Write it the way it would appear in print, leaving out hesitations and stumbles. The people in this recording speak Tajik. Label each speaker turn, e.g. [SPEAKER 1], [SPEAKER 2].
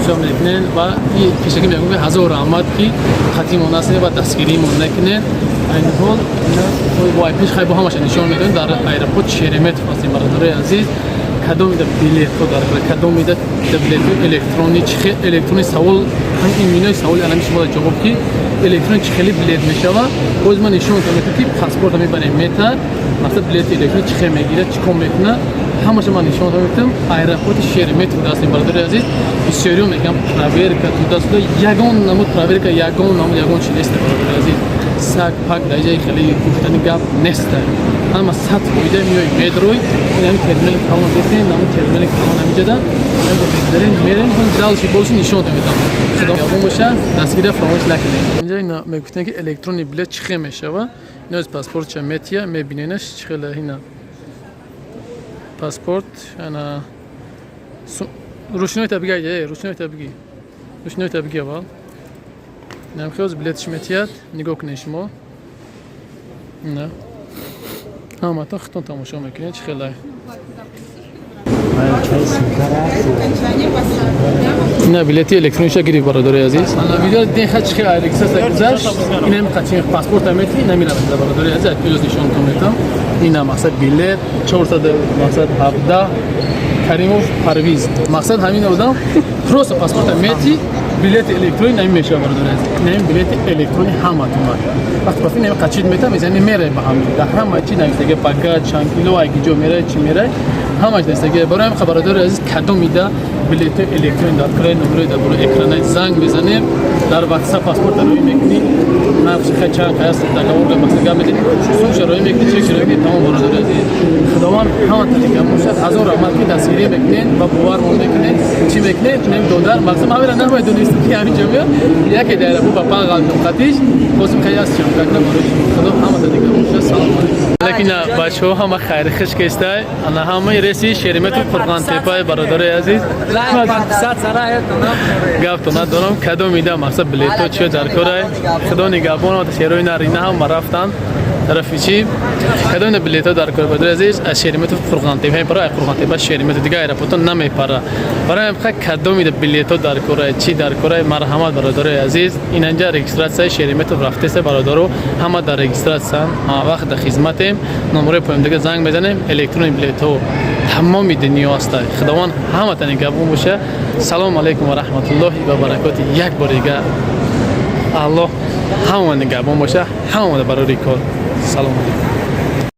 [SPEAKER 1] Тамошо мекунен ва пешакӣ мегӯм, ки ҳазор раҳмат, ки қатимон ҳастем ва дастгиримон накунен. Айни ҳол бо пеш хай бо ҳамаша нишон медиҳем. Дар аэропорт Шереметьево ҳастем, бародарои азиз. Кадомида билетҳо дар, кадомида билетҳои электронӣ, чӣ хел электронӣ, савол ҳамин минои саволи анами шумо ҷавоб, ки электронӣ чӣ хели билет мешава. Боз ман нишон метавонам, ки паспорта мебарем, мета мақсад билети электронӣ чӣ хел мегирад, чӣ кор мекунад, ҳамаша ман нишон метавонам. Аэропорти Шереметьево ҳастем, бародари азиз. Бисёриҳо мегӯям, проверка туда-сюда, ягон намуд проверка, ягон намуд, ягон чи нест, бародари азиз. Саг пак дар ҷаи хеле гуфтани гап нест, ҳама 100% меои, медрой. Ҳами терминали калон дестем, ҳами терминали калон ҳамиҷада мегзарем, мерем дальше, больше нишон метавонам. Худо боша, дастгирия фаромӯш накунем. Инҷа ина мегуфтем, ки электронный билет чӣ хел мешава. Ино паспортча метия, мебиненаш чӣ хела. Ина паспорт, ана ручной та биги, ручной та биги, ручной та биги аввал. Намхиёз билетш метиҳад, нигоҳ кунед шумо, на ҳаматон худтон тамошо мекунед, чӣ хелай. Ина билети электрониша гирифт, бародари азиз. Ана видео диден, ха, чӣ хел регистрация гузашт. Инам қачи паспорта мети, намеравад, бародари азиз. Плюс нишонтон метам. Ина мақсад билет 400 мақсад 17 Каримов Парвиз. Мақсад ҳамин одам просто паспорта мети, билети электронӣ нами мешава, бародари азиз. Инами билети электронӣ ҳаматон вақти паспорт нами қачид мета, мезани, мерай ба ҳамин дар ҳама чи нависаги, багаж чанд кило, айги ҷо мерай, чӣ мерай, ҳамаш нависаги. Барои ҳамин, бародари азиз, кадомида билети электронӣ дар краи номерои дар болои экрана занг мезанем, дар WhatsApp паспорта роӣ мекунӣ, нархи хай чанд қаяс, договор мақсад гап мезанӣ, сумша роӣ мекунӣ, чек роӣ мекунӣ, тамом. Бародари азиз, Худованд ҳама тариқа бошад. Ҳазор раҳмат, ки дастгирӣ мекунед ва бовармон мекунед. Чӣ мекунед, нем додар мақсад ҳамира намедонистем, ки ҳаминҷо меяд. Яке дар бо ба пан ғалтум қатиш хостим, хай аст чам какна барои шумо. Худо ҳама тариқа бошад. Салом алейкум. Лекин бачаҳо ҳама хайри хиш кестай. Ана ҳамаи реси Шереметьево, Қурғонтепаи, бародарои азиз, гаптон надорам. Кадом ида мақсад билето чиё дар корай, Худо нигаҳбон. Шерои нарина ҳама рафтанд тарафи чӣ. Кадом ида билето дар кор, бародари азиз, аз Шереметьево Қурғонтепа мепара, ай Қурғонтепа Шереметьево, дигар аэропорто намепара. Барои ҳам кадом ида билето дар корай, чӣ дар корай, марҳамат, бародарои азиз. Инанҷа регистрация и Шереметьево рафтеста, бародаро, ҳама дар регистрация н, ҳама вақт дар хизматем. Номерои поёмдига занг мезанем, электронный билетҳо тамоми дунё ҳаста. Худованд ҳаматан нигаҳбон боша. Салому алайкум ва раҳматуллоҳи ва баракоти. Як бор дига Аллоҳ ҳамамон нигаҳбон боша, ҳамамон барори кор. Салому алайкум.